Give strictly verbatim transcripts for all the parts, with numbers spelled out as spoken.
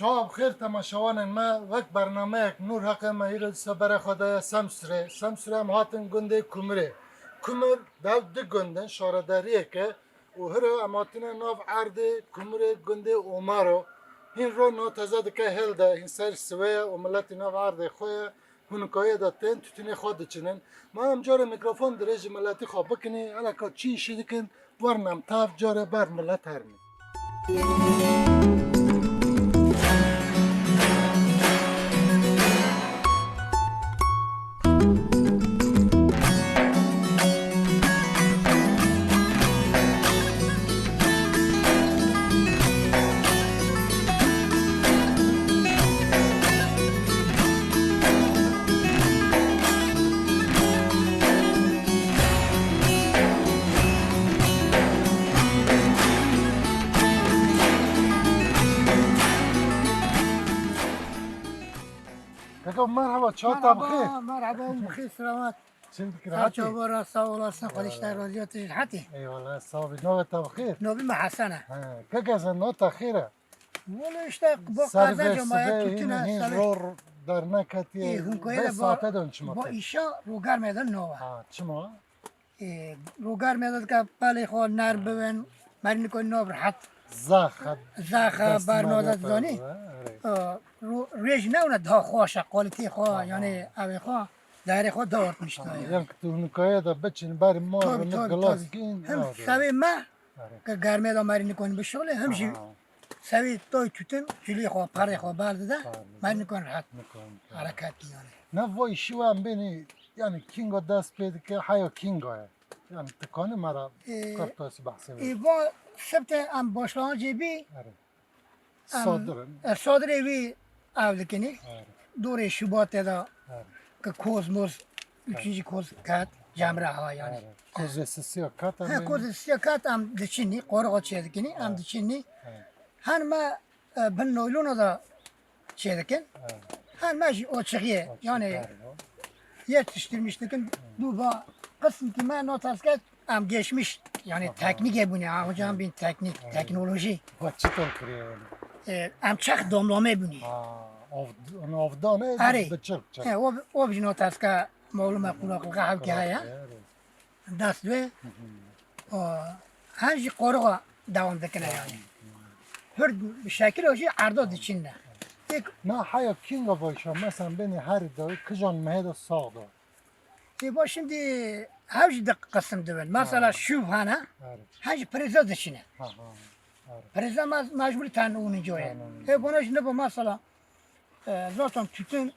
Çawa bi xêr temaşevanên me, wek bernameyek nû heqê me îro dîsa berê xwe daye Semsûrê. Semsûrê em hatin gundê Kumurê. Kumur dev du gund in, şaredariyek e û hiro em hatine nav erdê Kumurê gundê Omaro. Hîn ro no teze dike hêl de, hîn ser siwê ye û miletî nav erdê xwe ye. Hûn koyê de tên tûtûnê xwe diçinin. Ma em cara mîkrofon dirêj ji miletî xwe bikinî, hele ka çi îşî dikin, werin em tev cara ber milet hermî. Kaka, merhaba, çawa te bi xêr? Merhaba, merhaba, bi xêr, selamet. Çi dikir, hatî? Çawa, sağ olasın, Xwedê ji te razî, tu jî hatî. Eyvallah, sağ ol. Navê te bi xêr? Navê me Hesen e. He, kaka, sen nav te xêr e? Wele işte, bo qezenca me ya tutine, hîn ror derneketiye. Ê, hûn koyê de bo, saate de çima bo te? Îşa rogar me de nava. Ha, çima? Ê, rogar me de dika pelê xwe nerm bibin, merî nikon nav rehet. Zaxa. Zaxa, destî me berno de zanî. Ê, ro-, rêj ne ona daha xweş e, quality xwe, yani evê xwe, dairê xwe daha artmiş da yani. Yan ki tu hûn koyê de biçin, berî mar, tabii, tabii, gilas tabii. Him sevê me, Erê. Ke germê de merî nikon bişuxulê, him jî sewî toy tutin, cilî xwe, perê xwe berdide, merî nikon rehet hereket yani. Ne vay şiwe em bênî, yani kinga dest pê dike, heya kinga ye. Yani tu kanî me re, ee, qirtasî behsê wê. Ê, va sebte em başlangıcê bî, erê. Em, sadir in. E, sadirê wî ev dikinî. Erê. Dorê Şubatê de, erê, ki koz moz, üçüncü koz ket, cemre ha yani. Erê. Kozê sisiya ket, he, em kozê sisiya ket em diçinî, qorixa çê dikinî, em diçinî. Erê. Hen me, e, bin noylona da çê dikin. Erê. Hen me jî oçixiye, oçixiye yani, erê. Yetiştirmiş dikin, du va qism ki me no ters ket, em geçmiş, yani teknik e bûne, ha, hocam bin teknik, teknoloji. Va çitor kiriye yani? E, em çax domlame bûne. Ha, ov-, onu ovdane, erê, bi çirk çirk. He, o, o bijno teska malum e, kulaklığa hevki haya. Dest ve, o, her jî qoruğa devam dikine yani. Hür şekil o jî erdo diçinne. Tek na haya kinga başa, mesela beni her da, kijan meheda sağda. Ê, bo şimdi hev jî di qesim dibin. Mesela şûv hene, hev jî prêza diçine. Ha, ha. Prêza me-, mecbûrî ten û ninco ye. Ê, bona jî nibo mesela, e, zaten tütün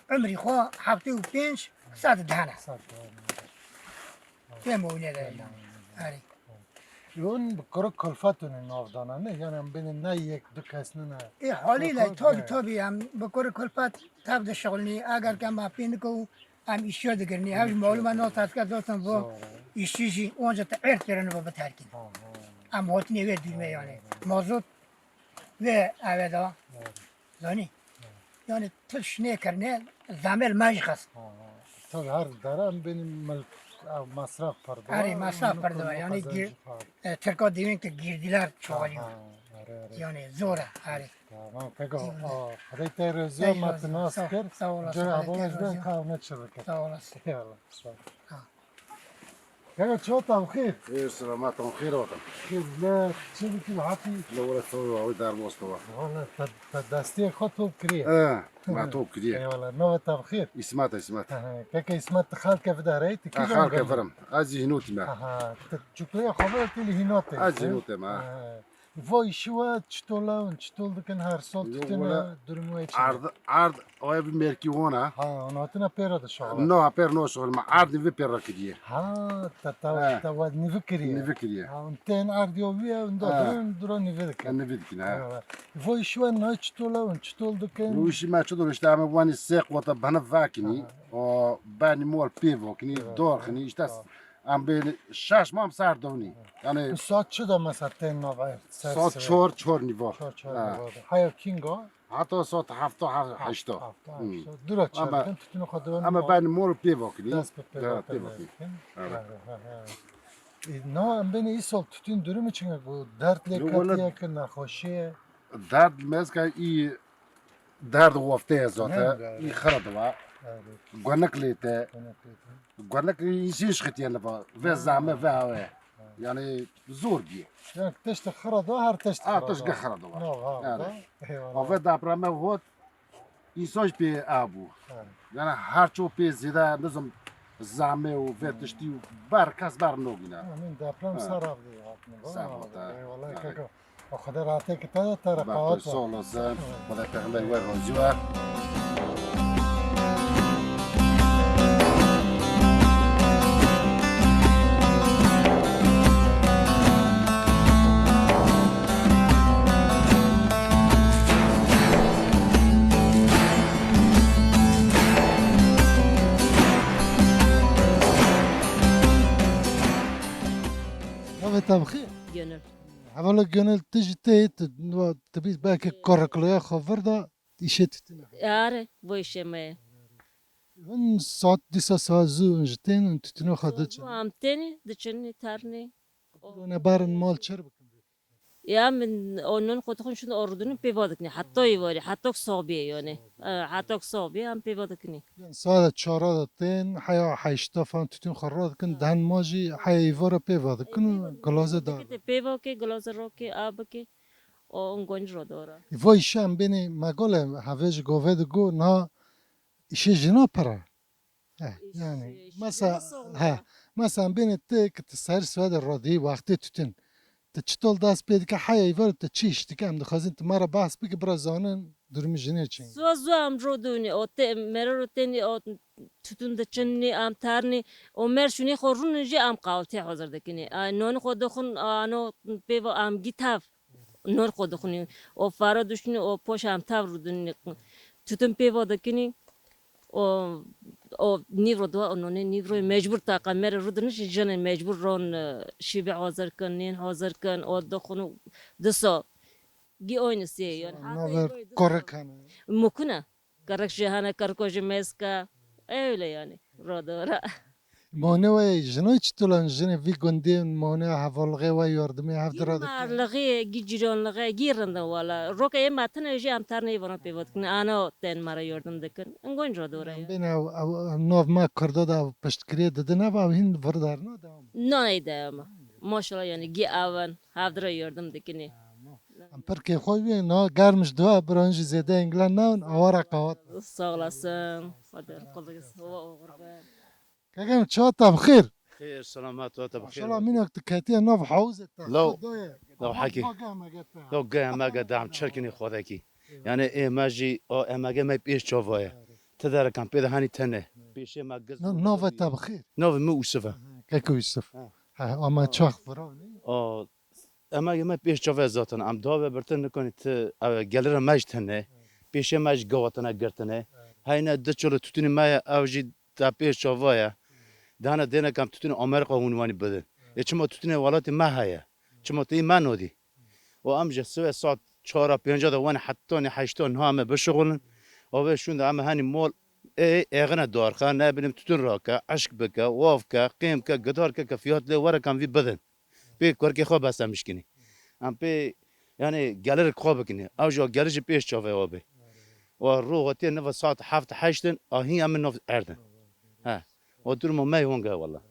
ömrî xwe heftê û pênc sed dihene. Pê mewlê de yani. Erê. Hûn bi kuru kulfet hûn navdana ne? Yani em bênê ne yek du kes nine. Ê, halîle, tabii, tabii, em bi kuru kulfet tev dişixulnî. Eger ke me pê niko em îşiya digirinî. Hev ji malûm e, no teske zaten bo îşçî jî onca te êrd kirin bo biterkîn. Em hatinê wê dûrme yani. Mazot wê eve da. Zanî? Yani tu şinê kirine, zemel me jî xist. Ha, ha. Tabii her dere em bênî milk, ev, masraf pir dibe. Erê, masraf pir dibe. Yani gir-, e, Tirka dîwên ki girdiler çoğalî. Ha, ha, erê, erê. Yani zor e, erê. Tamam, keko, a, Xwedê te razî, ma tu nas kir. Sağ olasın. Cara hevon ez ben kahve çirke. Sağ olasın. Eyvallah, sağ ol. Ha. Kaka, çawa te bi xêr? Xêr, selamet, em xêr hatin. Xêr, ne, çi dikî, hatî? Ne were, çawa, ew derbas te wa. Wala, te, te destê xwe top kiriye. E, me top kiriye. Eyvallah, nava te bi xêr. Îsmet, Îsmet. He, he. Kaka Îsmet, tu xelke vidareyî, tu kîjan gundî? Xelke virim. Ez jî Hînotî me. Aha, tu çuklaya xwe ve tu li Hînotê. Ez jî Hînotê me. He. Vay şiwe çitol e, çitol dikin her sal, titine durum wê çi? Erd, erd, o ev merkî wan e. Ha, ona hatine pêra de şaxal. No, pêr no şaxal, ma erd nivî pêra kiriye. Ha, te, te, te wad nivî kiriye. Nivî kiriye. Ha, un tên erd yo wî, un da durum dura nivî dikin. Nivî dikin, ha. Vay şiwe na çitol e, un çitol dikin? Wî şî me çitol işte, em wanî sê qota bana vakini. O bani mol pê vakini, dor xini, işte. Em bê şeş mam ser dovnî. Yani saat çi de mesela tên nava? Saat çor, çor nîvar. Çor, çor nîvar. Haya kinga? Hata saat hefta, hef-, heşta. Hefta, heşta. Dura çerkin, tutunu xwe devam. Ama ben mol pê vakini. Dest pê pê vakini. He, he, he. E, na, em bênî îsal tutun durumu çi ye? Bu dert lê ketiye ki nexweşiye? Derd li mêzka î derd wefte ye zate. Nengare. Î xira diwa. Evet. Gwenik lê te. Gwenik lê te. Gwenik î jî şixitiye niva. Ve zame, ve hawê. Yani zor bîye. Yani tişt xira diwa, her tişt Her xira tişt diwa. Ge xira diwa. No, ha, Yani. Da. Eyvallah. Ave depreme hot. Însan jî pê a bû. Evet. Yani her ço pê zêde nizim zame û vê tiştî û ber kes ber nogîne. Amin, deprem Ha. ser avdê hatine. Ser Valla, hate. Eyvallah Yani. Kaka. O kadar rahatê ki te de te de Bak, qawat sağ var. Olasın. Evet. Xweda peyxember we razî we. Navê te bi xêr? Gönül. Hevala Gönül, tu jî tê, tu, tu bî belkî Ee. Korekloya xwe vir de, îşê titine. Are, bo îşê me ye. Hûn saet dîsa saet zû hûn ji tên, hûn titino xwe Saet diçin. Zû am tênî, diçinî, tarnî. Rûne barin mal çer bikin. Ya min o non xwe dixwin şûn o rûdinin pêva dikinî. Heta êvarî, heta ku sax bîye yani. E, heta ku sax bîye em pêva dikinî. Yani saet çara de tên, heya heşta fan tütün xwe radikin, Ha. Dehn ma jî heya êvara pêva dikin û Pêva dikin. Gilaze dar. Dikite pêva ke, gilaze rake, a bike. O ongonc ro dora. Vay şem beni megole hevej gove de go na işe jina para. Eh, yani, Îş-, mesela, işlerimiz sağlam. He, mesela beni te ki te ser suede rodi vakti tütün. Te çitol das pê dike haya ivar te çi iş dike em dixwazin te mara bahs bike bira zanin durumu jine çin. Zû zû em rodûnî, o te, mero ro tenî, o tütün de çinni, em tarnî, o mer şûnî xwe rûnin jî em qawtê hazir dikinî. A, nonî xwe dixwin, a, ano pêva em gî tev. Nor xwe dixwinî, o fare dişinî, o poşa em tev rûdinî. Tütün pêva dikinî, o, o nîvro diwa, o nonê nîvroyê mecbur taqa mere rûdinişî jinên mecbur ron, e, şîvê hazir kin, nên hazir kin, o dixwin û disa gî oynî sê, yani, Naver hata korek hene. Mukine. Kerek jî hene, kerko jî mêz ke. Öyle yani. Rodora. Mane we jinoy çi tulan jinê vî gundê mane hevalixê we yordimê hev Gî dira dike. Marlixê, gî cîranlixê, gî rindin wala. Roke ê me tine jî em terne vana pêva dikin. Ana tên me re yardım dikin. Ingon rodora ya. Bêne ew, ew, ew nav me Kurda da ew piştgirê didin ev ew hîn vir derna devam. Naney devam. Maşallah yani gî avan. Hevdira yardım dikinî. Em pir kêfxweş bûn. Niha germ ji dua biran jî zêde englen nabin, awara qewat. Sağ olasın. Hadi, kolay gelsin. Hava oğur be. Kakem, çawa te bi xêr? Xêr, selamet, we te bi xêr. Maşallah, mînak tu ketiye nav hawzê te. Law, Xwedayê. Law Hak hekî. Bage me gete. Law ge me ge dam çerkinê xwedekî. Yani ê me jî, o emege me pêş çava ye. Ti derekan pê de hanî tene. Pêşê me giz. Na-, navê te bi xêr? Navê min Ûsif e. Keke Ûsif. Ha. Ha, ama Ha. Çax vira ne? O, emegê me pêş çavê zaten. Em dawê birtin nikanî ti, ev gelira me ji tene. Pêşê me ji gawa tine girtine. Heyne di çolo tütünî me ye, ev jî te pêş çava ye. Dana dêne kam tütünî Amerîka hûn wanî bidin. Ê çima tütünê welatê me heye? Çima tu yî me nodî? Û em ji siwê saet çara pênca de wen hetanî heşta niha em ê bişixulin. Û vê şûn de em ê henî mol ê êxine darxe, ne bilîm tütün rake, eşk bike, wav ke, qêm ke, gidar ke, ke fiyat lê were kam vî bidin. Pê kurkê xwe bes em mişkinî. Em pê, yani, gelir xwe bikinî. Ew jî gelir jî pêş çavê we bê. Û ro hatiye niva saet heft heşt in, a hîn em nav erdin. He. O durumo me hûn ge wala.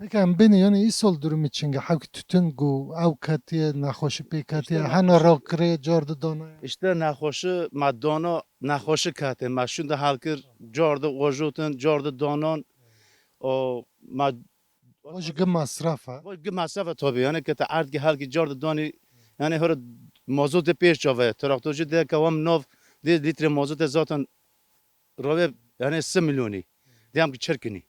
Peki em bênî, yani, îsal durumî çinge? Hewkî tütün ku ew ketiye, nexweşî pê ketiye, hene rakirê, car di dana. İşte nexweşî me dana, nexweşî ketiye. Me şûnde hal kir, car di ojotin, car di danan. O me O jî gi masraf e. O gi masraf e tabii. Yani ke te erd ki hal ki car di danî, yani hore mazotê pêş çave. Traktorcî de ke wam nav dê litre mazotê zaten rave, yani si milyonî. Diyem ki çirkinî.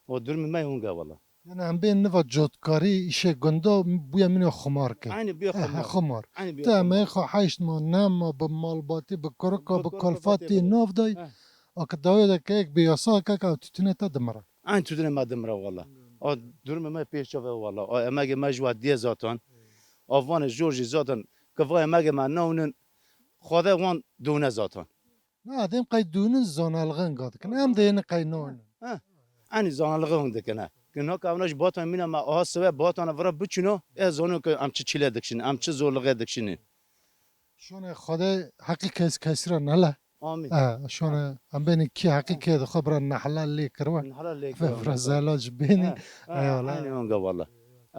O durum me hûn ge wala. Yani em bên niva cotkarî, îşê gunda bûye min xumar ke. Aynı bir Eh, xumar. Xumar. Aynı bir Te xumar. Me xo heşt ma, ne ma bi malbatî, bi kurika, bi kalfatî nav day. Eh. Aka dawê de kek bi yasa kek ew tütüne te dimira. Aynı tütüne me dimira wala. O durum me pêş çave wala. O emegê me ji wa diye zaten. O vanê jor jî zaten. Ke va emegê me nawnin. Xwede wan dûne zaten. Na, dem qey dûnin zonalgin gadikin. Em de yeni qey non. Ha. Ani zonalgin dikine. Ki no kavna ji batan mina ma aha seve batana vira biçino. E zono ki em çi çile dikşin, em çi zorluğe dikşinin. Şonê Xwedê heqî kes kesî re nele. Amîn. E, şonê em bênî kî heqî kê dixwe bira nehla lê kiriwe. Nehla lê kiriwe. Bira zelac bênî. He, he, eyvallah. Aynî wanga walla.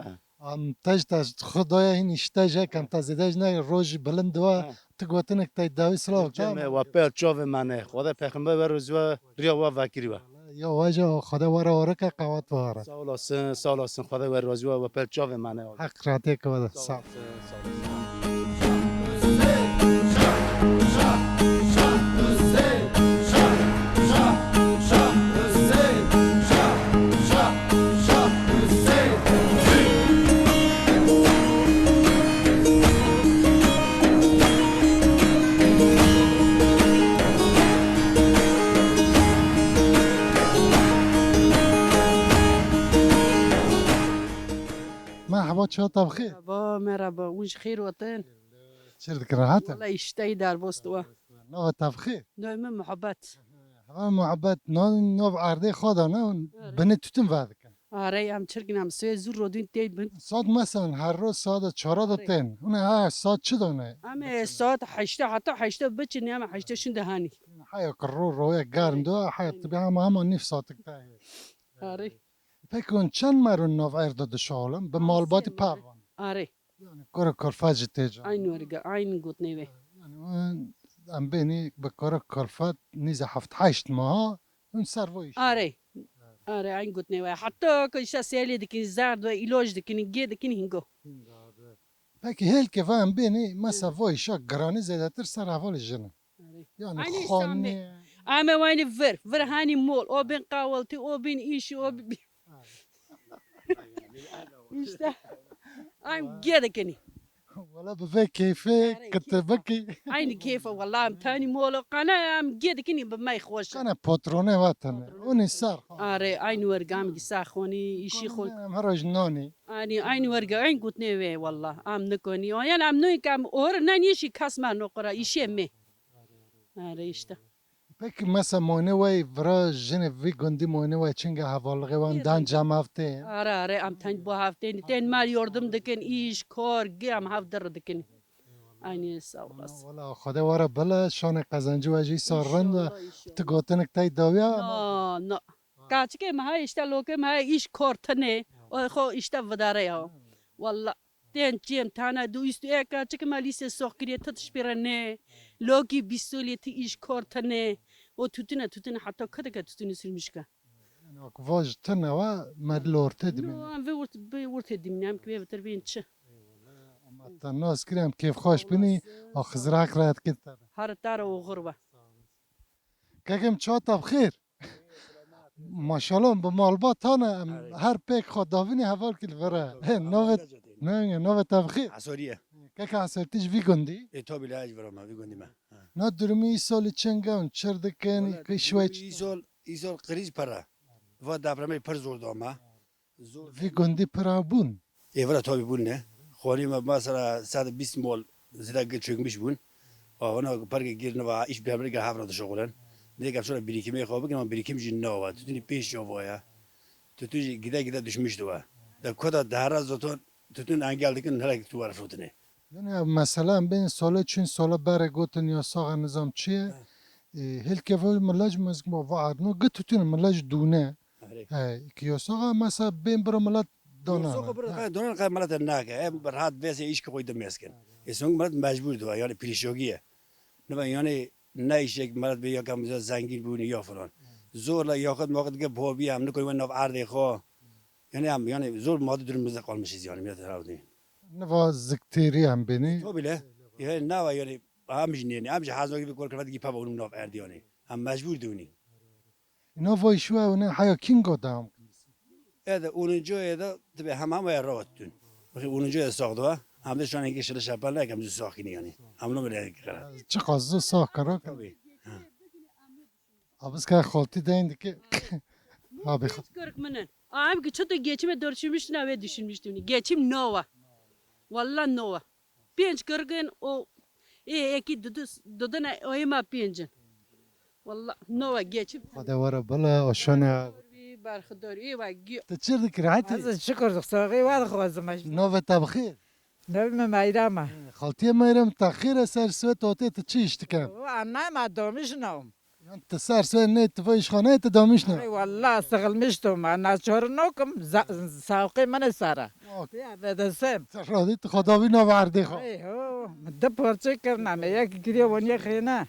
He. Am tej te xwe daya hîn îşte je kem te zêde ji ne rojî bilind wa. He. Tu gotinek te dawî silav. Cem, wa pêl çavê me ne. Xwedê pêxember we roziwa riya wa vekirî we. Ya waja Xwedê were orike qewat were. Sağ olasın, sağ olasın. Xwedê we roziwa we pêl çavê me ne. Heq rahatê ke wede. Sağ ol. Merhaba, çawa te bi xêr? Merhaba, merhaba. Hûn ji xêr hatin. Çi dikin, rehat e? Wala îşteyî derbas diwa. Nava te bi xêr? Navê min Muhabbet. Hava Muhabbet, nav, nav erdê xwe de ne, binê tûtin vedikin. Arey, em çirkin, em sê zû rodûn tê bin. Saet mesela her roz saet çara de tên. Hûn ha saet çi dane? Em ê saet heşta heta heşta biçin, em heşta şûn de hanî. Haya ki ro, roya germ de, haya tabi ama, ama nîv saetik de. Arey. Peki hûn çend merûn nav erd de dişaxulin? Bi malbatî pev. Arê. Yani koro kolfa jî tê ca. Aynı werge, aynı gotinê wê. Yani hûn em bênî bi koro kolfa nîze heft heşt maha hûn ser vo îş. Arê. Arê, aynı gotinê wê. Hatta ki işte sêlê dikin, zerd ve iloj dikin, gê dikin hingo. Peki hêlkê ve em bênî mesa vo îşa giranî zêdetir ser hevalê jin e. Arê. Yani aynı xanî. Ame wayne vir, vir hani mol, o bin kahvaltı, o bin iş, o bin İşte. Em gê dikinî. Wala bi vê keyfê ki tu bikî. Aynı keyfe wala em tanî molo qana em gê dikinî bi me xweş. Kana patronê ve tene. Oni ser. Arê, aynı wergam ki saxoni, işi xo. Em her roj nonî. Ani aynı werga, aynı gotnê wê wala. Em nikonî. O yani em nû ki em or ne nîşî kas me nokora, işê me. Arê işte. Peki mesa moyne wey vira jinê vî gundî moyne wey çinge hevalixê wan dan cem hev tê? Are, are, em tenc bo hev tên. Tên me yardım dikin, îş, kar, gê em hev dir dikin. Aynı sağ olasın. Wala Xwedê were bile, şanê qezencî we jî îsal rind e. İnşallah, inşallah. Tu gotinik tey dawiya? Na, na. Kaçikê me heye, işte lokê me heye, îş, kar tine. O xo işte vidare ya. Wala. Tên çêm tane du üstü eka çikima lise sox kiriye, tı tişpêre ne. Loki bîst solê tı îş kor tı ne. O tutune tutune hatta kadeke tutune sürmüşke. Yani ak vaj tı ne wa medli orte dimine. No, em ve urt, be urte dimine, em ki ve beter ben çi. Ama ta nas kiri em keyf xweş bini, a Xizir hak rahat kit. Har tara o xurba. Kekim çata bixêr. Maşallah, bi malbat hane, em her pêk xwe davînê heval kil vere. He, navê, ne, navê te bixî? Esoriye. Keke Esor, tu ji vî gundî? E, tabi la, ji vira me, vî gundî me. Ha. Na durumî îsalî çinge hûn çir dikin, ki şwey çi? Îsal, îsal kriz pere. Va depremê pir zor da me. Vî gundî pira bûn. Ê vira tabi bûn ne. Xwanî me mesela sed bîst mol zira gi çökmüş bûn. Ava na perge gir neva iş bemre gel havra dişoxulen. Dê gel şura birikimê xwe bikin ama birikim jî nava. Tutuni pêş ya vaya. Tutun jî gide gide düşmüş diwa. Da koda dehra zoton tutun engel dikin hele tu var fotine. Yani mesela ben sole çün sole bere gotin ya sağa nizam çiye. E, hilke vol milaj mezgma vaadno git tutun milaj dune. Erê. He, ki yosoxa mesa bên bira milet dana. Yosoxa bira, he, donan qe milet nake. Em rahat vese iş ki koy demesken. E, song milet mecbur diwa, yani pirişogiye. Ne ben yani ne işe milet be ya kam zengin bu ya falan. Zorla yakıt makıt ke bor bi em ne koy nav erdê xo. Yani em yani zor maddi durumumuzda kalmışız yani millet herhalde. Niva ziktêrî em bênî. To bile. Yani ne var yani, em jî nênî, em jî hazno gibi kol kırfat gibi papa onun nav erdê yani. Em mecbur diwini. Îna vay şû ew ne heya kînga dewam kirin? Ede onuncu ede dibe hema me rahat dün. Bakın onuncu ede sağ dua. Hem de şu an iki şile şapal ne kem sakin yani. Hem ne bile kara. Çiqas zû sağ kara. Tabii. Ha. Abiska xaltî deyin dike. Abi. Genç kırk minin. Am ki çöte geçime dört düşünmüştün, eve düşünmüştün. Geçim nova. Valla nova. Pênc kirgin o, ê, êkî didis-, didine o ê me pêncin. Walla, nova geçim. Xwedê were bile, o şone. Berxudar, ê we gi- Tu çi dikir, hetî? Ez şükür, saxî we dixwazim ez. Navê te bi xêr? Navê me Meyrem e. Xaltiyê Meyrem, te xêr e, ser siwê totê, tu çi îş dike? Wa, ne, ma domîş nom. Yan tu ser siwê nê, tu vê îşxaneyê tu domîş ne? Ay, wallah, sıkılmıştım. Ma naçor nokim. Za-, sawqê min e sara. Ok. Ya, bedesem. Te radî tu xwe davî nav erdê xwe. Ay, ho, min du parçe kirina me. Yek giriye, wan yek xêne.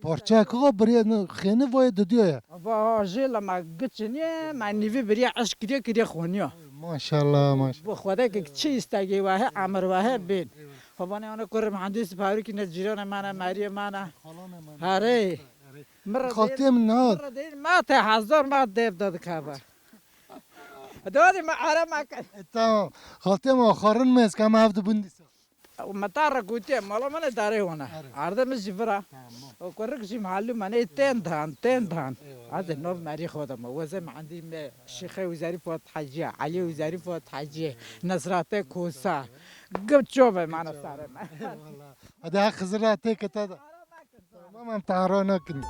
Parçeyek xwe biriye, xêne voye didiyo ye. Va jê la ma giçiniye, ma nîvî biriye, eşk kiriye, kiriye xoniyo. Maşallah, maşallah. Bu xwedek çi istegê wahe, emir wahe bin. Xwe bane ona kurê mühendis Farukî ne cîrana mana, meriyê mana. Hare. Xaltiyê min ne hat. Mira değil, ma te hazor ma dev da dikava. Dodi ma ara ma ke. E, tamam. Xaltiyê min xarin mez ka ma ev dibin dîsa. Me ta re gotiye, mala min e darê wana. Are. Arde min jî vira. Tamam. O kurik jî malum e, ne tên dan, tên dan. Eyvallah. Hadi nov merî xwe de me. Weze Mehendî me, Şêxe Wizarî Fuat Hacîye, Elî Wizarî Fuat Hacîye, Nesrate Kosa. Gim çove mana sare me. Eyvallah. Hadi ha Xizir ra tê kete de. Tamam, em te ara nakin.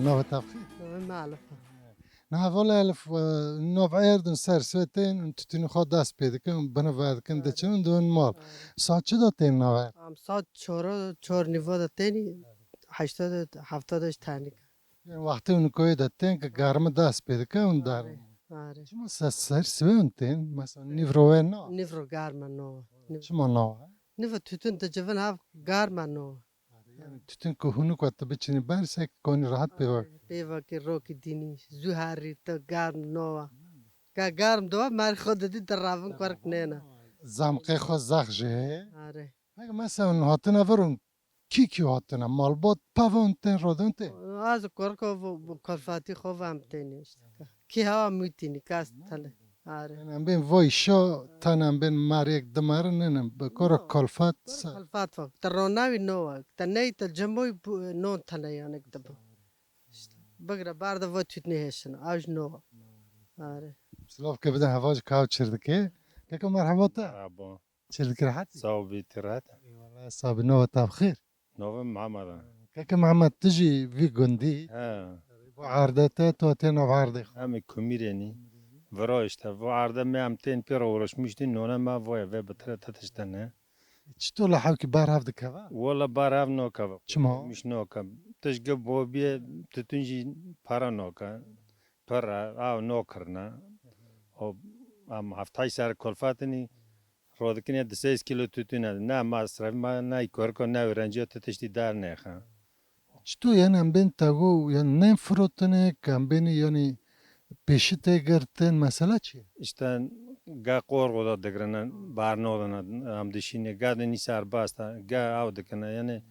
Navê te bi xêr? Navê me Elif e. Niha vala Elif, e, nav erdin ser sê tên, tütünü xwe dest pê dikin, bini ver dikin, diçin, dön mal. Saat çi da tên nav er? Em saat çor, çor niva da tênî, heşta da, hefta da ji tenik. Yani wextê hûn koyê de tên ki germi dest pê dike, hûn der. Are, are. Çima se-, ser sê hûn tên? Mesela nîvro we na? Nîvro germe no. Nîv- Çima na? Nîvro tütün dicivin hev germe no. Yani tütün ku hûn ku tu biçinî ber se konî rahat pê ve. Pê ve ki rokî dînî, zû herî te germ no. Ka germ do, mer xwe didî de ravin kurik nêne. Zamqê xwe zax jê. Are. Peki mesela hûn hatine vir hûn kî kî hatine? Malbat pevon tên rodon tê? Az korko bu, bu kolfatî xwe vam têne işte. Kî hewa mutînî kas tele. Are. Yani em bên vay şa tan em bên marek dimarin nenem. Bi koro kolfat sa. Kolfat va. Te ronavî no va. Te ney te cemoy bu non tane yani de bu. İşte. Bigre bar de va tütne heşin. Aj no va. Are. Silav ke bide hava ji kav çirdike. Keke merhaba te. Merhaba. Çêlik rehet? Sağ ol, bi ti rehet. Eyvallah, sabî nava te bi xêr. Navê Mihemed e. Keke Mihemed, tu jî vî gundî? He. Bu erde te, tu tê nav erdê xwe? Em ê Kumîrênî. Vira işte, bu erde me em tên pê re uğraşmıştı, none me voye ve bitire te tiştene. Çito li hewkî bar hev dikeve? Wala bar hev nakeve. Çima? Miş nake. Tişt ge bobiye, tütün jî para nake. Pir e, ew nokirine. O, em heftay ser kolfatinî, rodikinê di sêz kîlo tütüne. Ne masref me, ne korko, ne öğrenciye tu tiştî dernêxe. Çito yani em bên tego, yani ne firotine, em bênî yani pêşî tê girtin, mesela çi ye? İşte ge qorgo da digrine, bar nodine, em dişîne, ge dinî serbest e, ge ew dikine, yani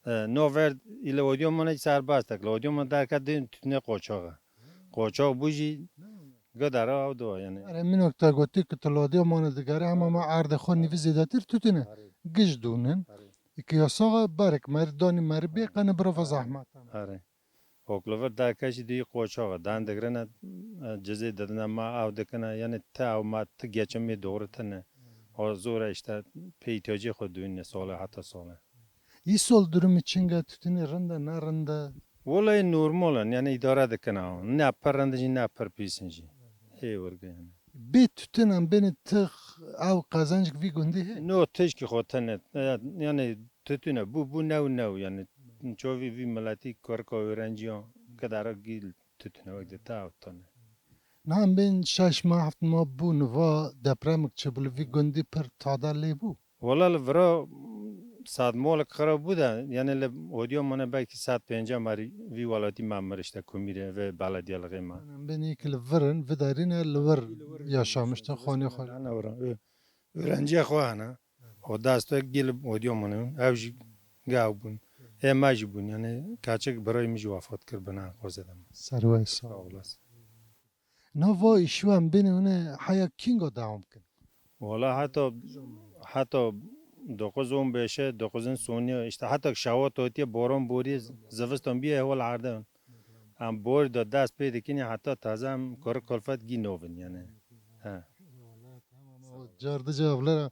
E, no ver ile odiyomone serbest e. Odiyomone derke din tütüne qoçağı. Qoçağı bu jî gıdara o da yani. Are min nokta gotî ki tu odiyomone digere ama ma erdê xwe nîvî zêdetir tütüne. Giş dûnin. Iki yasağa barek mer dani mer bê qene birova zahmet. Are. Oklover derke jî dî qoçağı. Dan digrene, e, cizê didine ma ev dikine. Yani te ev ma ti geçimê doğru tine. O zor e işte pê ihtiyacê xwe dûnine sole heta sole. Îsol durumî çinge, tütünî rind e, ne rind e? Wele normal in, yani îdare dikin ew. Ne pir rind in jî, ne pir pîs in jî. Ê wirge yani. Bê tütün em bênî tix ew qezencik vî gundî hê? No tişkî xwe tine. E, yani tütüne bû, bû new, new yani. Çovî vî miletî kurka öğrenciya gidara gîl tütüne wek de ta ew tane. Niha em bên şeş mah, heft mah bû niva depremik çi bû li vî gundî pir tada lê bû. Wela li vira, mm, sed molek xira bû de, yani li odiya mane belkî sed pêncî marî vî welatî me mir işte Kumîrê ve belediyelixê me. Em bên yek li vir in, vidarîne li vir yaşamiştin, xonê xwe. Ana ora, ö-, öğrenciye xwe ana. O dest gel odiya mane, ev jî gav bûn. Ê me jî bûn, yani kaçek birayê min jî wefat kir bina xwezê de me. Serway sağ ol. Sağ olasın. Nava îşu em bênê hûn ê heya kînga dewam kin? Wala heta, heta dokuz on beşe, dokuzun soniye, işte heta şewa totiye boran boriye, zivistan biye hewal erde. Em bor da dest pê dikin ya heta taze em kuru kulfet gî novin yani. He. Cardi cevaplara.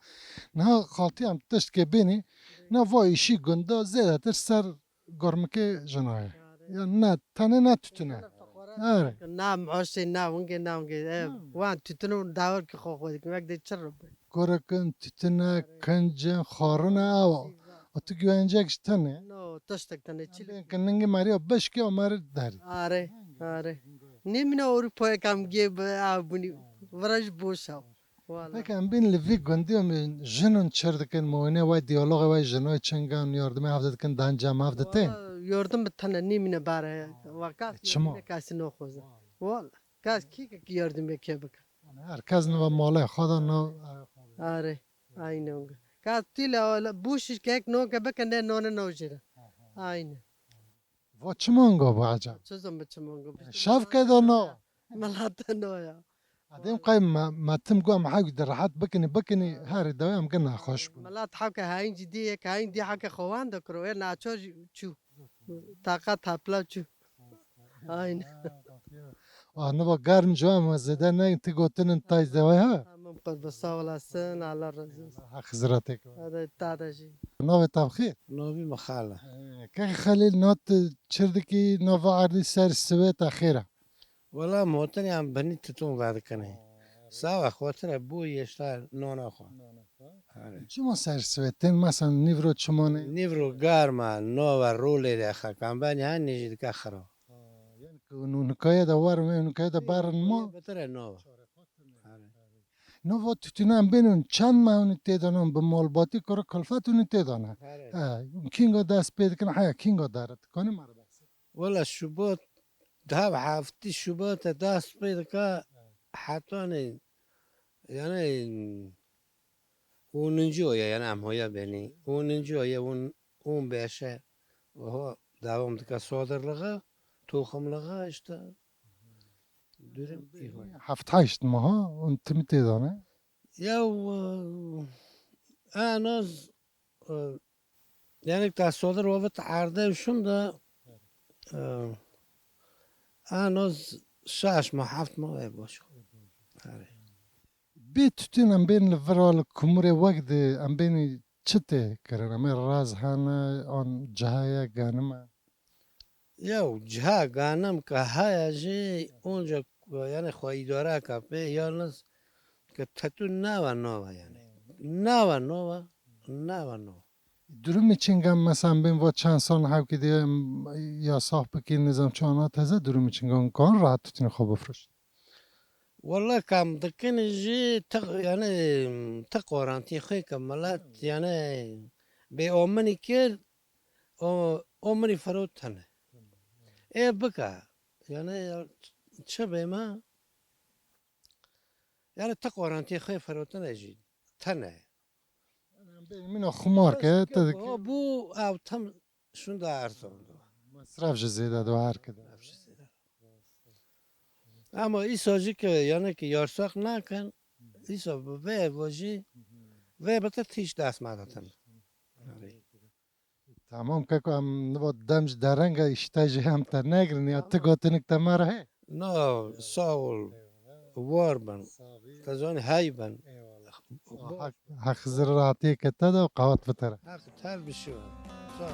Niha xaltî em tiştke bênî, na va îşî gunda zêdetir ser gormikê jina ye. Ya ne, tenê ne tütüne. Are. Na moşê, na wingê, na wingê. Ev, wan tütün û dawir ki xwe xwe dikin. Wek de çi rib. Korekin, tütüne, kincin, xarine ew. O tu güvencek ji tenê. No, tiştek tenê çi. Em bên ki ningî meriya beşkê o meri derî. Are, are. Nêmine Ewropayê kam gê bi ew bûnî. Vira ji boş ew. Wala. Peki em bîn li vî gundî em jin hûn çir dikin, muwîne wey diyaloga wey jinoy çingan yardimê hev dikin dan cem hev dite? Wala, yardim bi tene nîmine bare. Waka E, çima? Nîmine kesî noxoze. Wala. Kes kî ki yardim yekê bike. Her kes niva malê xwe de no. Are. Aynen. Kes tîle bûş kek noke bike ne none nojire. Aynen. Va çi manga bu ecem? Çi zim bi çi manga bi. Şev ke da na. Melate no ya. Adem qey me tim got em hewk di rehet bikinî bikinî herî dawî em gir nexweş bûn. Melat hewke hayin cidî yek hayin dî hewke xewan de kiro. Ê naço çû. Taqa tapla çû. Aynen. Ah niva germ ji em zêde ne ti gotinin tay de wê ha? Tamam qurba sağ olasın. Allah razı olsun. Heq ziratê ke. Hadi tada jî. Navê te bi xêr? Navî min Xal e. Kek Xelîl na tu çir dikî nava erdî ser siwê te xêr e? Wela motinê em binî titûn vedikine. Sawa xotire bû yeşta nona xwe. Are. Çima ser siwê tên mesela nîvro çima ne? Nîvro garma nova rolê de xekan benî ha nêjî dike xira. Ha, yani ki nûnikaye de werin wê nûnikaye de berin ma. Betire nova. Are. Nova tütünan bênin çend me hûn têdanan bi malbatî kuru kulfet hûn têdana. Are. Ha, kinga dest pê dikin heya kinga dere dikanî me re behs. Wela Şubat, daha heftê Şubatê dest pê dike hetanê yani ûninci oya yani em hoya benî. ûninci oya ûn ûn beşe oho devam dike sodirliğe, toxumliğe işte. Durum îho. Heft heşt meha ûn timî têdane. Ya en az Yani ta sodir wavit erde şunda en az şaş ma heft ma ve boş. Are. Bê tütün em bên li vira li kumurê wek di em bênî çi tê kirin? Em ê raz hene an cihaya ganime? Yew ciha ganim ke haya jî onca yani xwe îdare ka pê yalnız ke tetûn nawa nava yani. Nawa nova, nawa nova. Durumê çingan mesan bên va çend sal hewkê de em yasax bikîn nizam çi ana teze durumê çingan kan rahat tutîne xwe bifroş. Walla kam dikin jî ti yani ti qorantî xwe ke milet yani bê ominî kir o ominî firot tene. Ê bika yani çi bê me yani ti qorantî xwe firotine jî tene. Mîna xumar ke te dike. Bû ew tam şunda erzan do. Mesref ji zêde do her kide. Ama îsa jî ke yani ki yarsak nakin, îsa bi vê vajî vê bi te tîş dest me datin. Tamam keko em niva dem ji derenge îşte jî em te negirin ya ti gotinik te me re heye. Na, sağ ol. War bin. Te zanî hey bin. Hak, hak zir rahatiyê ke te de qewat bi te re. Hak ter bi şiva. Sağ ol.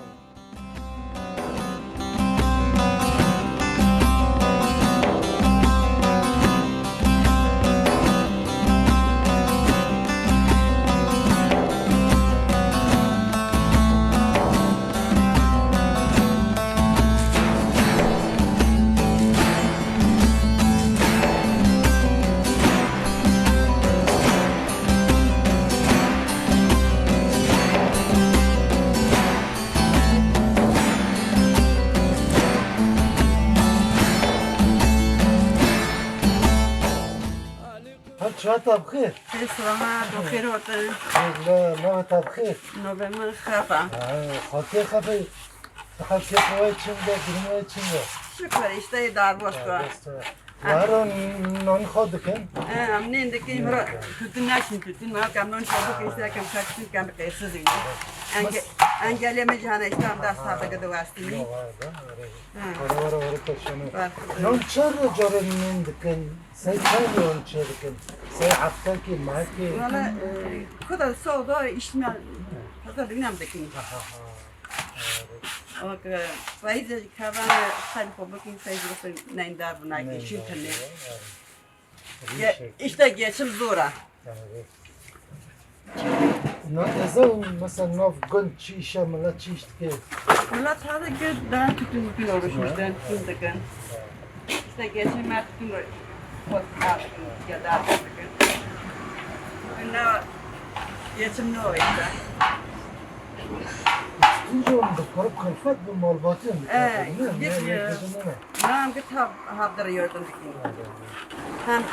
Her çiya te bi xêr. Xêr, selamet, bi xêr hatin. Xêr, la, navê te bi xêr. Navê min Xefa. Ha, xaltê Xefê, xaltê Xewê çing de, girmê çing de. Şükür, işte idare boş be. Derbas be. Wara nan xwe dikin. Em nên dikin, hira tûtin neşin tûtin, ma kem nan xwe bikin, işte kem çak tûtin, kem qêsiz in. Enge-, engelê me cihana işte em dest ha bige de westî. Wara, wara, wara, wara peşanê. Nan çar caran nên dikin, sey çar caran çê dikin, sey heftekî, mehekî. Valla, e, kuda soda işme, hazır dinem dikin. Ha, ha, ha. Wek, e, feyzê kevana xel xwe bikin, feyz bikin, neyndar bû, nayê şîn tune. Ge-, işte geçim zor e. Na, ez û mesela nav gund çi işe, millet çi iş dike? Millet hadi ki daha tütün, tütün oluşmuş, daha tütün dikin. İşte geçim her tütün, ya daha tütün dikin. Bugün ne geçim ne o işte. Tûnca hûn dikare kulfet bi malbatiyên dikare, ne? Ne, ne, ne, ne. Nam git hav-, havdar yardım dikin. Hem,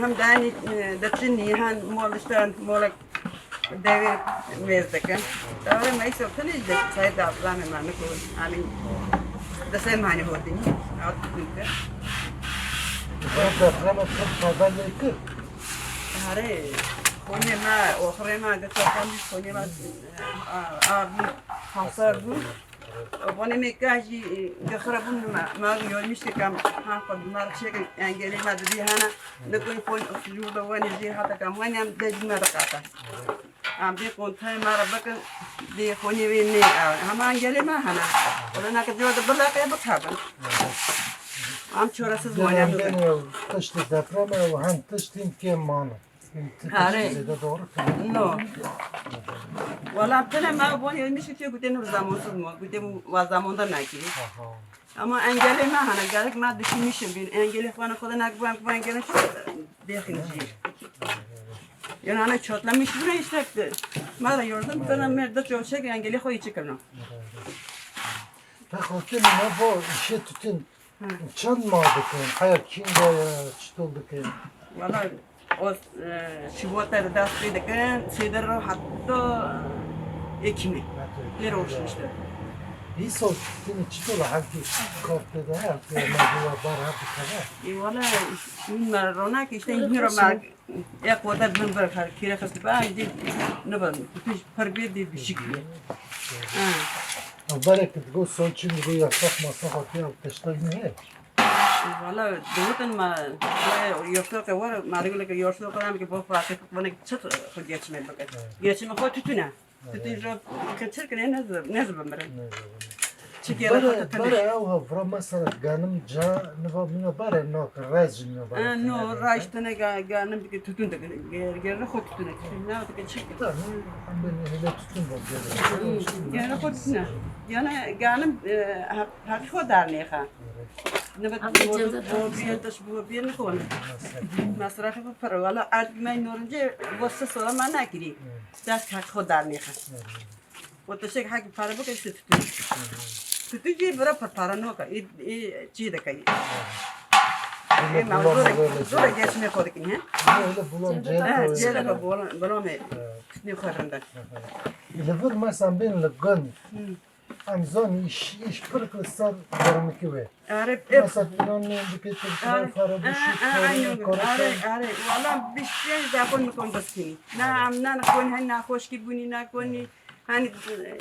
hem dani, e, de çinî, hem mol işte, molek devê mêz dikin. Dawre me îşte tenê de çay da ablam me ne ko, hani, de sen hani hordin. At dikin. Ben deprem çok haber kir. Hare, Konya me, oxirê me, de çakan Konya me, a, a, bû, hasar bû. Vanê me ka jî, e, gexira bûn me, me yormîşte kam, ha, xwe bi me re çêkin, engelê me didî hene, ne koy xwe jûr de wenê jê hata kam, wenê em de jî me diqata. Em dê konteyê me re bikin, dê xonê wê nê, e, hema engelê me hene. Wele neke diyor de bir dakikaya bikevin. Em çaresiz mane bibin. Tiştê deprem e û hem tiştên kêm mane. Are. No. Wala tene me bon yemiş ki gute nur zamansiz mo. Gute wa zamanda naki. Ama engelê me hana gerek me düşünmüşüm bin. Engelê xwana xwana nak bu bu engelê çok dehinci. Yani ana çatlamış bu işte. Me de yardım kana me de çok şey engelê xo içi kana. Te xotine me bo işe tutin. Çend ma dikin? Heya kîn de ye, çitol dikin? Valla o, e, şivota de dest pê dikin, sêder ro heta ekîmê. Lê rojmiştir. Îso tini çitol hevkî kar tê de, hevkî mecbur bar hev dikeve. E, valla, me ronak işte hîro me Ê xwedê bin bir her kire xist be, dî nibin. Tu per bê dî bişik bê. Ha. Berek digo son çin digo yasak masak atiya teştak ne he? Valla digotin ma, yasak ke var, ma digo ke yasak ke, em ke bo fakat bana çıt geçme bakın. Geçme xo tütüne. Tütün jo keçir kire ne zib, ne zib mirin. Çike Bare, bare ew ha vira mesela ganim ca niva mina bare no rez mina bare. Ha, no, raj tene ga-, ganim dike tütün de ger, ger xo tütüne. Ne dike çik. Tamam, em ben hele tütün var gel. Ger xo tütüne. Yani ganim, e, ha-, haqî xo dar ne xa. Ne bak, bu bir taş bu bir ne konu. Masrafı bu para. Valla artık ben norunca bu ses olan ben ne gireyim. Dest haqî xo dar ne xa. Û tiştek hekî pare bike, işte tütün. Tütün jî bira pir pare noke. Ê, ê çî dike. Ê, me zor, zor geçimê xwe dikin, he? Öyle bulam cêleke. He, cêleke bulam, bulam ê. Tütünê xwe rindin. Li vir mesan bên li gun. Em zan iş, iş pir li ser dermikî wê. Arê, e, Mesela, inan ne dikê tu Arê, fare e, bişî, e, e, aynen, kore arê, arê. Valla bir şey de yapın mı konuştuğunu. Ne amnan koni, hani nahoşki buni, ne koni. Hani, e,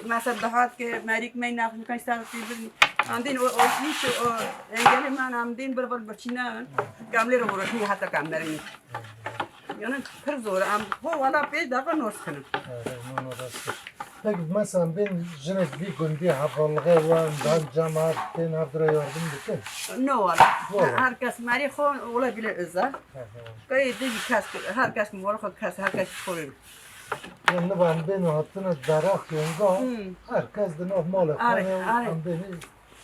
mesela daha ki merik me nahoş kan sağ ki buni. Andin o, o iş, o engeli man andin bir bir bırçina. Kamler uğraşmıyor hatta kamlerini. Yani pir zor. Am, ho valla pê daqa nos kinin. Evet, no, no, rast e. Peki, mesela, bên jinek vî gundî hevalixê wan, dan cemaat tên hev dira yardım dikin? No, valla. Valla. Her kes merî xo ola bile özel. Hı hı. Kayê de kes, her kes mi valla xo kes, her kes xo. Yan nivan bên hatine darax yonga, Hmm. her kes de nav mala Are, xo, are. Em bên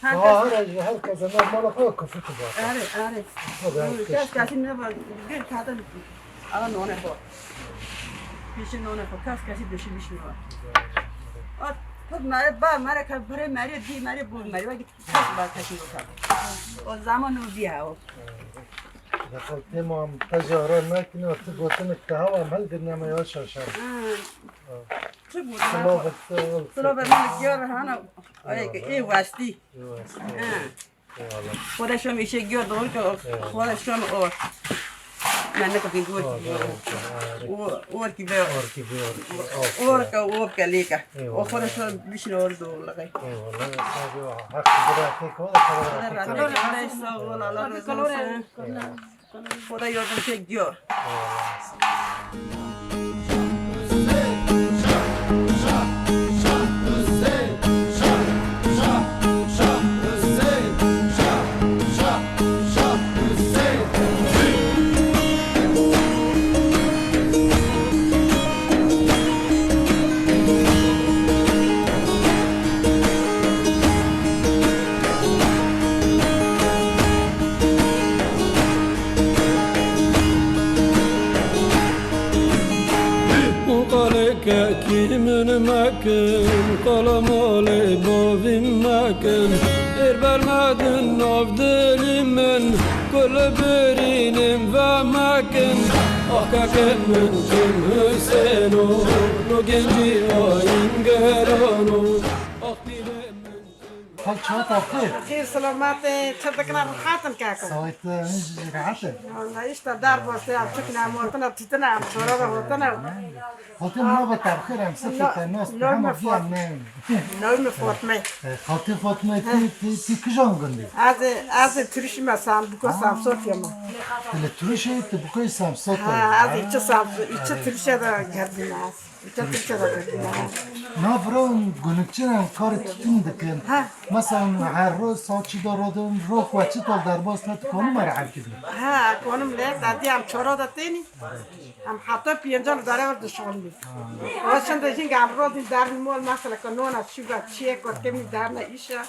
Herkes Aa, her, her kese normal xwe kufik var. Are, are. Tabii, Hı, herkes kes kesin ne var? Bir kadın ala none xo. Pişi none xo. Kes kesin döşemiş ne var? At, tut mare, ba mare ka bire mare, di mare, bu mare, bak kes ba kesin o kadar. O zaman o diye o. Dexil têma em te jî ara nekin, tu gotinik te hewa em hilgirine me ya şaşar. Ha. Çi bu? Silavek te, Silavek me diyar hana. Ay, ê westî. Ê westî. Ha. Eyvallah. Xweda şan êşe giyor doğru ki Eyvallah. Xweda şan or. Men ne kadın gor ki Eyvallah. Or ki be. Or ki be. Or ki be. Or ki, or ki leka. Eyvallah. O xweda şan bişin or doğru lagay. Eyvallah. Sağ ol. Hak bir hak o da kadar. Sağ ol. Allah razı olsun. Eyvallah. Xweda yardımcı giyor. Qalê kekî min mekin, qala malê bavî mekin. Êr bermedin nav dilî min, ku li birînim vemekin. Ah kekê min Tim Husêno, no gencî ayîn gerano. Ah pîrê min. Hay çata xêr. Xêr selametê, çi dikine, rehat in keko? Sawet, min jî rehat in. Walla işte derbas ya, çikine, motine, titine, em çora da hotine. Xaltê min navê te bi xêr, em sifê te nas, hema viya me. Navê min Fatme. E, Xaltê Fatme, tu, tu, tu kijan gundî? Ez, ez Tirişî me, Sambuko, Samsotya me. Tu li Tirişê, tu bukoyê Samsotya. Ha, ez içi Samsot, içi Tirişe de geldim ez. Na vira gunukçinan karê titûn dikin. Ha. Mesela her roz saçî de radin, roh we çi tal derbas ne, tu kanî me re hevkî bî? Ha, konim lê, dadî em çora da tênî. Em heta pêncan li dare ver dişixulî. Wa çend de jîng em rodîn derin mol, mesela ke nona şiva çiyê, kotkemî derine îşe.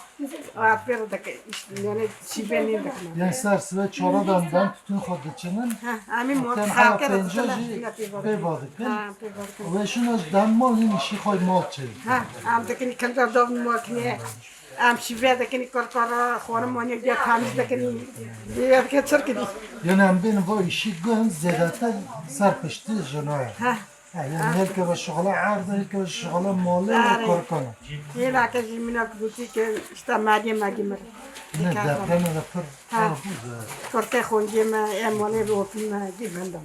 At pêro deke işte, yani şive nîn dikine. Yani ser sibe çora dan dan tütün xwe diçinin. Ha, amî mor Ten xalke awa de pênce dikine, jî dikine pêva pêva dikin. Ha, pêva dikin. Ve şuna ji dem mal yîn işî xwe mal çê. Ha, am dikini kinda dov mor kine. Am şive dikini korkora, xonum moni ya tamiz dikini. Diye dike çirkini. Yani em bên va işi gün zêdetir ser piştî jinoya. Ha. Ha, yani her keve şixula erd, her keve şixula malê ve Arê. Korkana. Hêla ke jî minak gotî ke işte magê magê mir. Ne depreme de pir Ha. Çawa bû de? Korte xongê me, em malê ve opî me, dî bendam.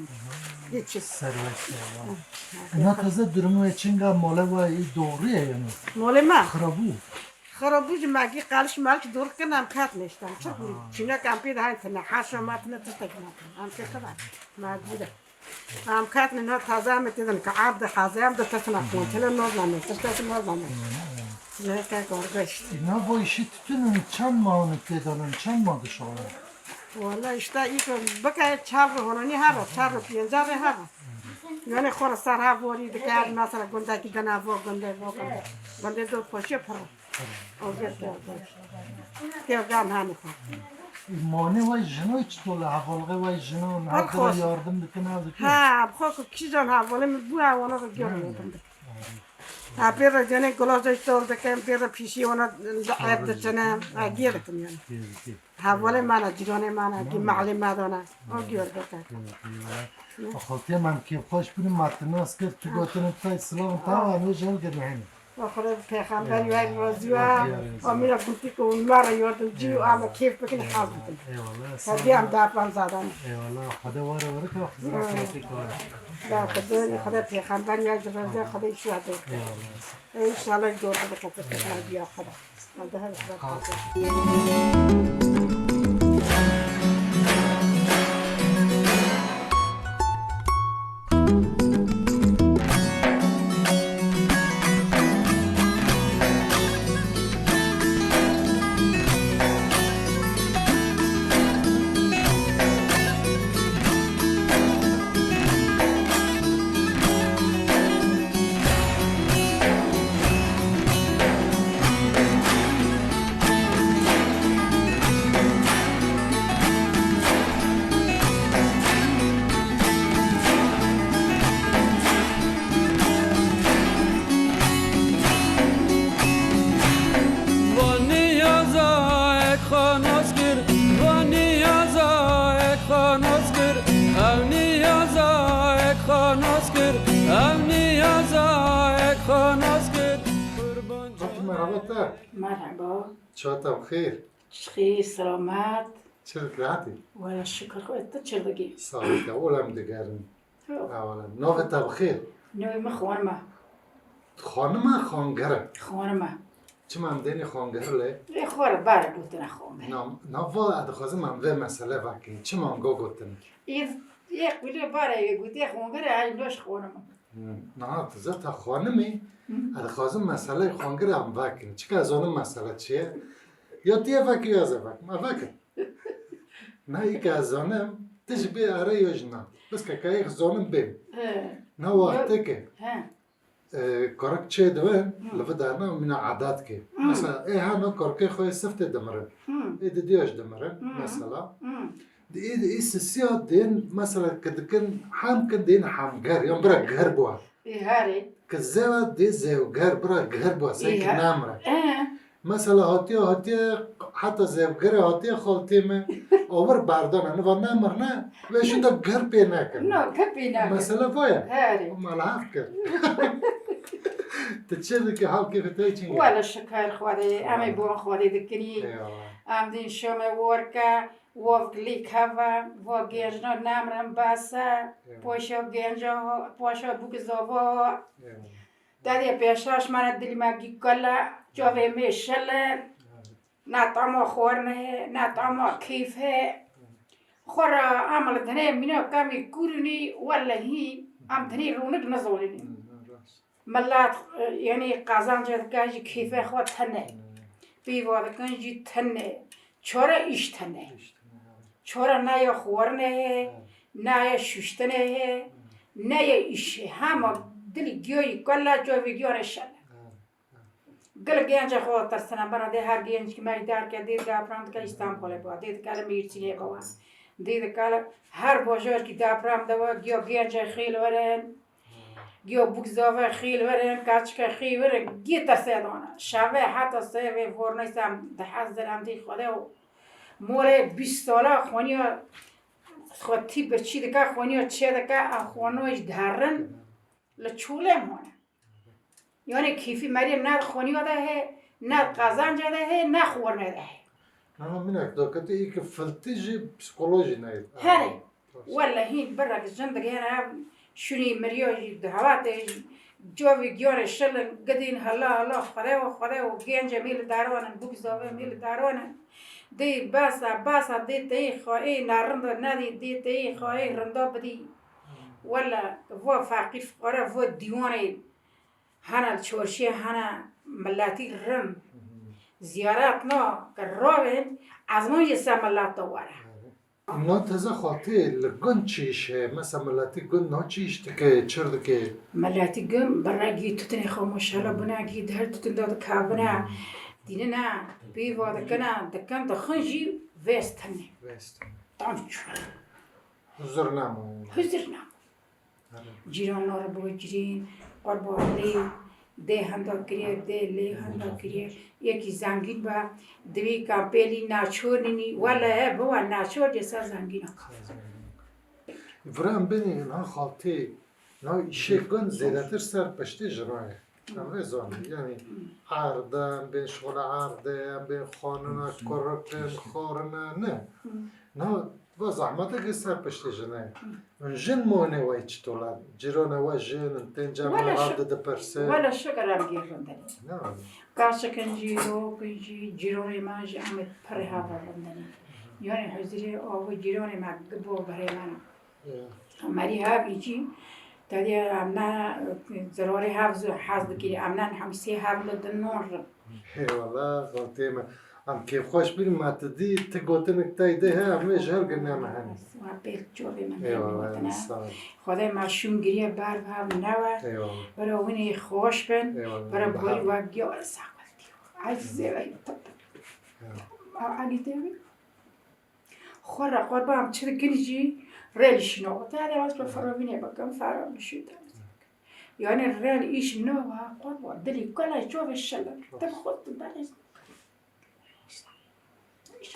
Dî çi? Serwest ya. Ina teze durumu ve çinga mole ve iyi doğru ya yani. Mole me? Xirabû. Xirabû jî magî qaliş maliş dur kin em kat neştan. Çi bû? Çinek em pê de hayn tine. Haşa ma tine tiştek ma tine. Em ke xira. Magî de. Em ketine no taze em têdin ki erd hazem de tesna xon. Tele noz name, tiştek noz name. Ne ke gorgeşt. Na bo işi tütünün çend maonı têdanın, çend ma dışoğlu? Valla işte ilk bike çar ro hononi hava, çar ro piyenca re hava. Yani xora sar ha vori dikar mesela gundaki dana vo gunde vo gunde. Gunde do poşe pırı. Tevgan hanî xwe. Mane vay jino çi tole hevalgê vay jino Pir her xweş. Yardım dikin ev dikin. Ha, bi xwe ku kîjan hevalê min bû hevala ve gör yardım dikin. Ha, pê re cenê gulaja tol dikin, pê re pîşî wana ev diçine, ha, gê dikin yani. Hevalê mana, cîranê mana, ki mehlê me dana. O gör dikin. Xaltê me kêfxweş bûn, me tu nas kir, tu gotin tay silav, tamam, ne jel girmehîn. Ve Xwedê pêxember we razî we. Amîna gotî ku hûn me re yardimcî û em kêf bikin, haz bikin. Eyvallah, sağ ol. Hediye em da pan zadan. Eyvallah, Xwedê were were ke xizmet kar. Da Xwedê, Xwedê pêxember we ji razî Xwedê îşe de. Eyvallah. Ey, înşallah, dor de kete hediye Xwedê. Hadi her Van niyaza ek xanas kir, van niyaza ek xanas kir, ev niyaza ek xanas kir, ev niyaza ek xanas kir. Qurban Merhaba te. Merhaba. Çata bi xêr. Xêr, selamet. Çi dikî hatî? Wela şikir xwe, tu çi dikî? Saxî te, ola em digerin. Ho. Ewala, navê te bi xêr? Navê min Xanim e. Xanim e, xanger e? Xanim e. Çima em dênê xanger lê? Ê xwe re bare gotine xanger. Na, na va, ez dixwazim em vê mesele vekin. Çima em go gotin? Ê, ê qulê bare yê gotiye xanger e, ay noş xanim e. Hmm, niha tu zeta xanim î, Hmm. ez dixwazim meseleyê xanger em vekin. Çika ez zanim mesele çi ye? Ya tu yê vekî ya ez ê vekim. Ez vekim. Na, î ke ez zanim, tu jî bê erê ya jî na. Bes ke ka yê zanim bê. He. Na wextê ke, He. e, karik çê diwin, Hmm. li vi derna mîna edat ke. Hmm. Mesela, ê heno karikê xwe yê siftê dimirin. Hmm. Ê didiya jî dimirin, Hmm. mesela. Hmm. Di ê, di ê sisiya dên, mesela, ke dikin, hem kin dên hemger, yan bira ger bûa. Ê herê. Ke zewa dê zewger, bira ger bûa, Ê sey ki he. namre. E. Mesela hatiye, hatiye, heta zevgere hatiye xaltê me, awir berdana, niva namirne, ve şunda ger pê nekin. No, ger pê nekin. Mesela vaya. Herê. Mala haq kir. Te çi dike, hal kêfê te çi ye? Wele şikir Xwedê, em ê Eyvallah. bon Xwedê dikinî. Eyvallah. Em dîn şome worke, wok lî keve, wok gêjno nemrin bese, Eyvallah. poşo gênco, poşo bûk zova. Eyvallah. Dadê pêşaş mane dilî me gî kele, çavê me şele, Evet. na tama xwarine, na tama keyfe. Xora amal dine mîna kamî kûrinî, wellehî, am dine rûnik nizonî. Hmm, rast. Milet, e, yanî qezenc dike jî keyfê xwe tune. Pîva dikin jî tune. Çore îş tune. Çore ne ya xwarine ye, ne ya şuştine ye, ne ya îş ye. Hema dilî giyoyî kela, çavê giyanê şele. Gelek genca xwe tirsine, bera dê her genc ki me jî derke dê deprem dike Îstanbulê bû, dê dikare Mêrsînê bû. Dê dikare her bajar ki deprem de we, giya genca xêl werin, giya bûk zave xêl werin, kaçike xêl werin, giya terse dana. Şeve heta sê vê vorneysa em dihezir em dê Xwedê û morê bîst sala xweniya xwe tî bi çî dike, xweniya çê dike, em xwenoyê jî diherin. Li çolê mane. Yani kêfî meriyê ne xweniya de heye, ne qazanca de heye, ne xwarine de heye. Ama minak dokete iyi ki filtî jî psikolojî neyê. Herê. Wellehî birek jin digihêne ev şûnî miriya jî di hevatê jî covî giyanê şilin gidîn hela hela xwedê û xwedê û gêncê mî li daronin, bûk zavê mî li daronin. Dê basa, basa dê teyê xwe ê narind nedî, dê teyê xwe ê rinda bidî. Wele vo feqîr fuqara vo dîwanê hene li çarşiyê hene miletî rind. Ziyaret na ke ravên ezman jê ser milet de were. Na teze xatê li gund çi îş heye? Mesela miletî gund na çi îş dike, çir dike? Miletî gund bi regî tutinê xwe maşallah bûne gî di her tutin de dikevine. Dînine, pîva dikine, dikin dixin jî vêst hene. Vêst. Tam çû. Huzur namo. Huzur namo. Cîran nare bo cîrîn, qurbanlî, dê henda kiriye, dê lê henda kiriye. Yekî zengîn be, divî kampêlî naçor nînî, wele he biwa naçor cê ser zengîna ka. Vira em bênê niha xaltê, niha îşê gund zêdetir ser piştê jinan e. Em vê zanîn, yanî erd e, em bên şixula erdê, em bên xanina, kurik in, xarine, ne. Niha va zehmeteke ser piştê jine. Hûn jin mane we çi tola? Cîrane we jin in, tên cem Wele hav şi-, de dipirse. Wele şikir em gêr rindin. Ne. Kaşikin jî, rokin jî, cîranê me jî em ê pirê hav rindin. Yani huzurê avê cîranê me gibo berê me ne. Ya. Merî hev î jî, tedî em ne zirarê hev zu-, hez dikirî, em ne hemî sê hev li din non rin. Eyvallah, xaltê me. Em kêfxweş bîn, me tu dî, tu gotinik tey de he, em vê ji her gine me hene. Wa pêl çorê min Eyvallah, gotine. Sağ ol. Xwedê me şûn giriye ber bi hev newe. Eyvallah. Bira winê xweş bin. Eyvallah. Bira borî we giya saxweltî. Ezîzê we. Eyvallah. Anî tê wî. Xwe re qurban çi dikin jî rêl şîno. Te de wes bi firovînê bikin, fero bişî te. Yani rêl îş no ha qurban. Dilî kula çove şele. Te bi xwe tu berê.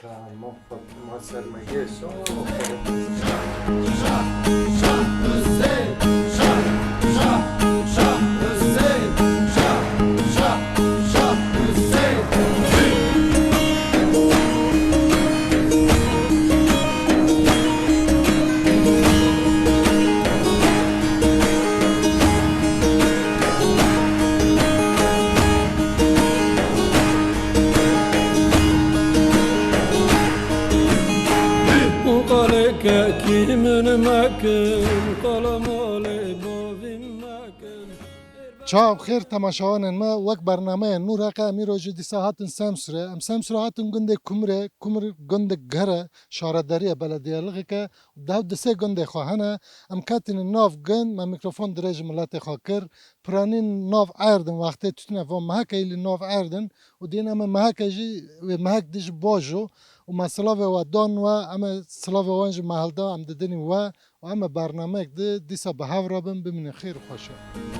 Tamam, Fatima sermeye sağ ol. Kekî min mekin, qala malê bavî mekin. Çav xêr temaşevanên me, wek bernameyên Nûr Heqe em îro jî dîsa hatin Semsûrê. Em Semsûrê hatin gundê Kumrê, Kumr gundek ger e, şaredariye, belediyelixek e, dew di sê gundê xwe hene. Em ketînin nav gund, me mîkrofon dirêj ji miletê xwe kir. Piranîn nav erdin, wextê tûtine van mehek êlî nav erdin û dîn em ê meheke jî wê mehek dî ji bajo û me silavê we dan we, em ê silavê wan jî me hilda, em didinî we û em ê bernameyek di dîsa bi hev re bin, bimînin xêr û xweşe.